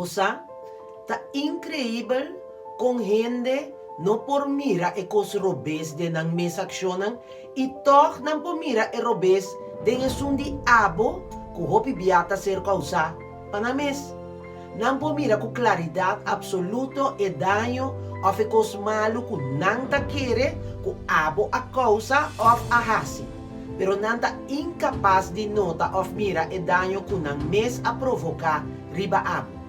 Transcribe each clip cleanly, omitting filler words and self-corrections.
Bo sa, ta inkreibel kon hende no por mira e kos robes den nan mes akshonnan i tòg nan por mira e robes den esun di abo ku hopi bia ta ser kousá pa nan mes. Nan por mira ku klaridat apsoluto e daño òf e kos malu ku nan ta kere ku abo a kousa òf a hasi, pero nan ta inkapas di nota òf mira e daño ku nan mes a provoká riba abo.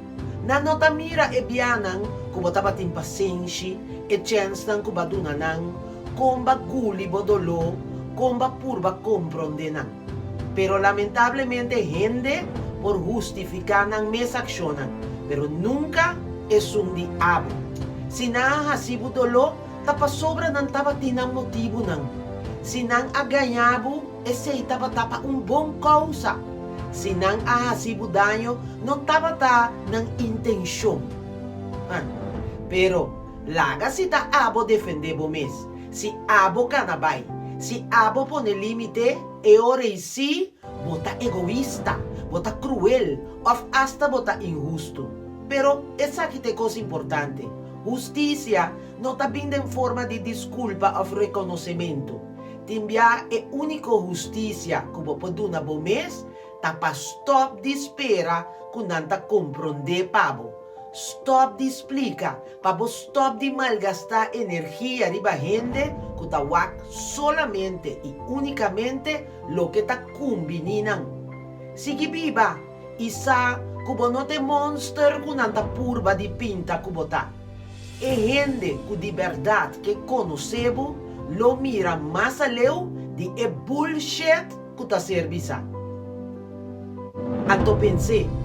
Nan no ta mira e bianan ku bo tabatin pasenshi, e chènsnan ku bo a duna nan, kon bo a guli bo doló, kon bo a purba komprondé nan. Pero lamentablemente hende por hustifiká nan mes akshonnan, pero nunka esun di abo. Si nan a hasi bo doló, ta pasobra nan tabatin nan motibunan. Si nan a gaña bo, esei tabata pa un bon kousa. Si nan a hasi bo daño, no tabata nan intenshon. Pero, laga si ta abo defendé bo mes. Si abo kana bai, si abo pone límite, e ora ei sí bo ta egoista, bo ta kruel òf asta bo ta inhustu. Pero esaki ta e kos importante, hustisia no ta bin den forma di diskulpa òf rekonosementu. Tin bia e úniko hustisia ku bo por duna bo mes ta pa stòp di spera ku nan ta komprondé pa bo. Stòp di splika pa bo stòp di malgastá energia riba hende ku ta wak solamente i únikamente loke ta kumbiní nan. Sigui biba i sa ku bo no ta e mònster ku nan ta purba di pinta ku bo ta. E hende ku di bèrdat ke konosé bo lo mira mas aleu di e bullshit ku ta ser bisá. Anto pens'é.